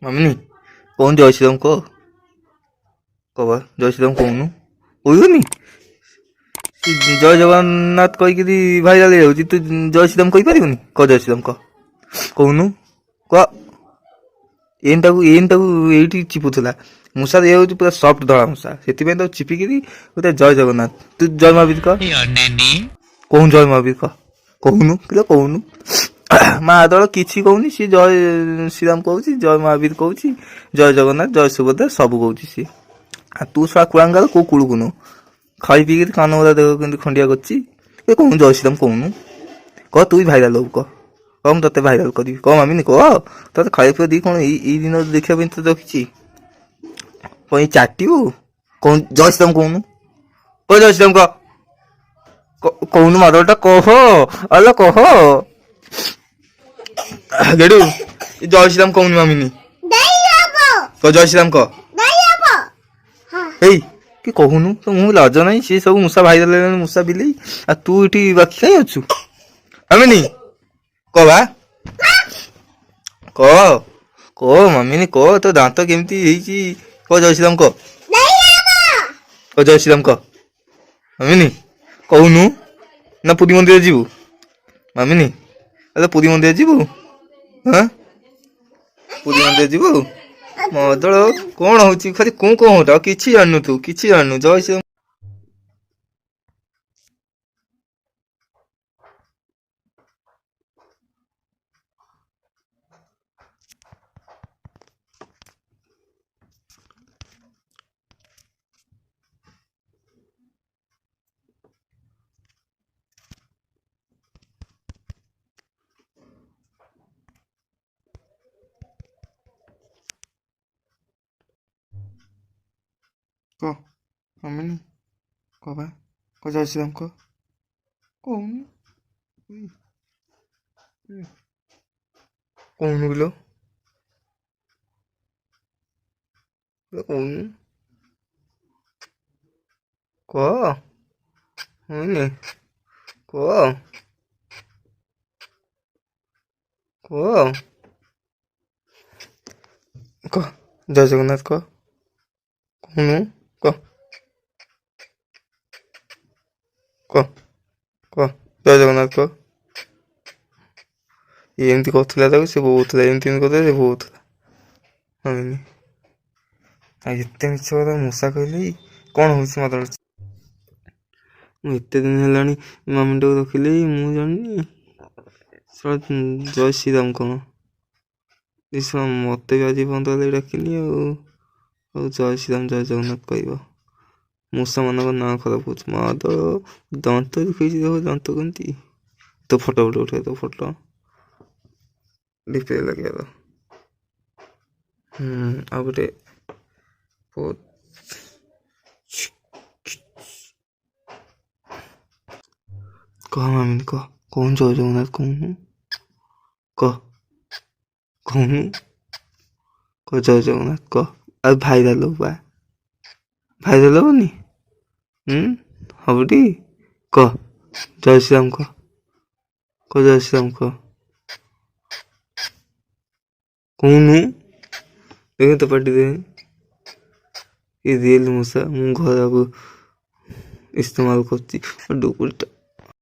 ମାମିନି କହୁନୁ ଜୟ ଶ୍ରୀରାମ କହ, କହ ବା ଜୟ ଶ୍ରୀରାମ କହୁନୁ, କହିବନି? ଜୟ ଜଗନ୍ନାଥ କହିକିରି ଭାଇରାଲ ହେଇଯାଉଛି, ତୁ ଜୟ ଶ୍ରୀରାମ କହିପାରିବୁନି? କହ ଜୟ ଶ୍ରୀରାମ କହ, କହୁନୁ କହ। ଏନ୍ ତାକୁ ଏନ୍ ତାକୁ ଏଇଠି ଚିପୁଥିଲା ମୂଷା, ଇଏ ହେଉଛି ପୁରା ସଫ୍ଟ ଧଳା ମୂଷା, ସେଥିପାଇଁ ତାକୁ ଚିପିକିରି ଗୋଟେ। ଜୟ ଜଗନ୍ନାଥ, ତୁ ଜୟ ମହାବୀର କହ, କହୁନୁ ଜୟ ମହାବୀର କହ, କହୁନୁ କିଲୋ କହୁନୁ। ମା ଦଳ କିଛି କହୁନି ସିଏ, ଜୟ ଶ୍ରୀରାମ କହୁଛି, ଜୟ ମହାବୀର କହୁଛି, ଜୟ ଜଗନ୍ନାଥ, ଜୟ ସୁଭଦ୍ରା ସବୁ କହୁଛି ସିଏ। ଆଉ ତୁ ଶଳା କୁଳାଙ୍ଗାର କୋଉ କୁଳୁକୁ ନୁ ଖାଇ ପିଇକିରି କାନ ଗୁଡ଼ା ଦେଖ କେମିତି ଖଣ୍ଡିଆ କରିଛି। ଏ କହୁନୁ ଜୟ ଶ୍ରୀରାମ କହୁନୁ, କହ, ତୁ ବି ଭାଇରାଲ ହବୁ, କହ କହ, ମୁଁ ତତେ ଭାଇରାଲ କରିବି, କହ ମାମିନି କହ। ତତେ ଖାଇବା ପିଇବା ଦେଇ କ'ଣ ଏଇ ଏଇ ଦିନ ଦେଖିବା ପାଇଁ ତତେ ରଖିଛି? କଣ ଏଇ ଚାଟିବୁ? କହୁନୁ ଜୟ ଶ୍ରୀରାମ କହୁନୁ, କହ ଜୟ ଶ୍ରୀରାମ କହ, କହୁନୁ ମାଦଳଟା କହ, ଆଲୋ କହ ଗେଡୁ, ଜୟ ଶ୍ରୀରାମ କହୁନୁ ମାମିନି, କହ ଜୟ ଶ୍ରୀରାମ କହ। ଏଇ କି କହୁନୁ ତ, ମୁଁ ଲାଜ ନାହିଁ। ସିଏ ସବୁ ମୂଷା ଭାଇରାଲ ହେଲାଣି, ମୂଷା ବିଲେଇ, ଆଉ ତୁ ଏଠି ବାକି କାହିଁ ଅଛୁ? ମାମିନି କହ ବା, କହ କହ ମାମିନି କହ, ତୋ ଦାନ୍ତ କେମିତି ହେଇଛି? କହ ଜୟ ଶ୍ରୀରାମ କହ, କହ ଜୟ ଶ୍ରୀରାମ କହ ମାମିନି, କହୁନୁ ନା ପୁରୀ ମନ୍ଦିର ଯିବୁ? ମାମିନି ଆରେ ପୁରୀ ମନ୍ଦିର ଯିବୁ? ହଁ ପୁରୀ ମନ୍ଦିର ଯିବୁ? ମଦଳ କଣ ହଉଛି? ଖାଲି କୋଉ କଣ ହଉଟା, କିଛି ଜାଣିନୁ ତୁ, କିଛି ଜାଣିନୁ। ଜୟ ଶ୍ରୀ କହ ମାମିନି କହ ବା, କହ ଜୟ ଶ୍ରୀରାମ କହ, କହୁନୁ କହୁନୁ କିଲୋ କହୁନୁ କହ ମାମିନି କହ କହ କହ ଜୟ ଜଗନ୍ନାଥ କହ, କହୁନୁ କହ କହ କହ ଜୟ ଜଗନ୍ନାଥ କହ। ଇଏ ଏମିତି କରୁଥିଲା ତାକୁ, ସେ ବୋବଉଥିଲା, ଏମିତି ଏମିତି କରୁଥିଲା, ସେ ବୋବଉଥିଲା ମାମିନି। ଆଉ ଏତେ ମିଛ କଥା ମୂଷା କହିଲି କ'ଣ ହେଉଛି ମାଦଳ? ମୁଁ ଏତେ ଦିନ ହେଲାଣି ମାମିନିଟାକୁ ରଖିଲି, ମୁଁ ଜାଣିନି ଶଳା ଜୟ ଶ୍ରୀରାମ କ'ଣ। ଏ ଶଳା ମୋତେ ବି ଆଜି ପର୍ଯ୍ୟନ୍ତ ହେଲେ ଡାକିନି। ଆଉ ଆଉ ଜୟ ଶ୍ରୀରାମ ଜୟ ଜଗନ୍ନାଥ କହିବ, ମୂଷାମାନଙ୍କ ନାଁ ଖରାପ ହେଉଛି। ମାଦଳ ଦାନ୍ତ ଦେଖେଇଛି, ଦେଖ ଦାନ୍ତ କେମିତି। ତୋ ଫଟୋ ଗୋଟେ ଉଠେଇ, ତୋ ଫଟୋ ଡିପିରେ ଲଗେଇବା। ଆଉ ଗୋଟେ କହ ମାମିନି କହ, କହୁନୁ ଜୟ ଜଗନ୍ନାଥ କହୁନୁ, କହ କହୁନୁ କହ ଜୟ ଜଗନ୍ନାଥ କହ। ଆଉ ଭାଇରାଲ ହବୁ ବା, ଭାଇରାଲ ହବନି? ହବଟି? କହ ଜୟ ଶ୍ରୀରାମ କହ, କହ ଜୟ ଶ୍ରୀରାମ କହ, କହୁନୁ। ଦେଖ ତ ପାଟି ଦେ। ଏ ରିଏଲ ମୂଷା, ମୁଁ ଘରକୁ ଇସ୍ତେମାଲ କରୁଛି ଡୁକୁରିଟା।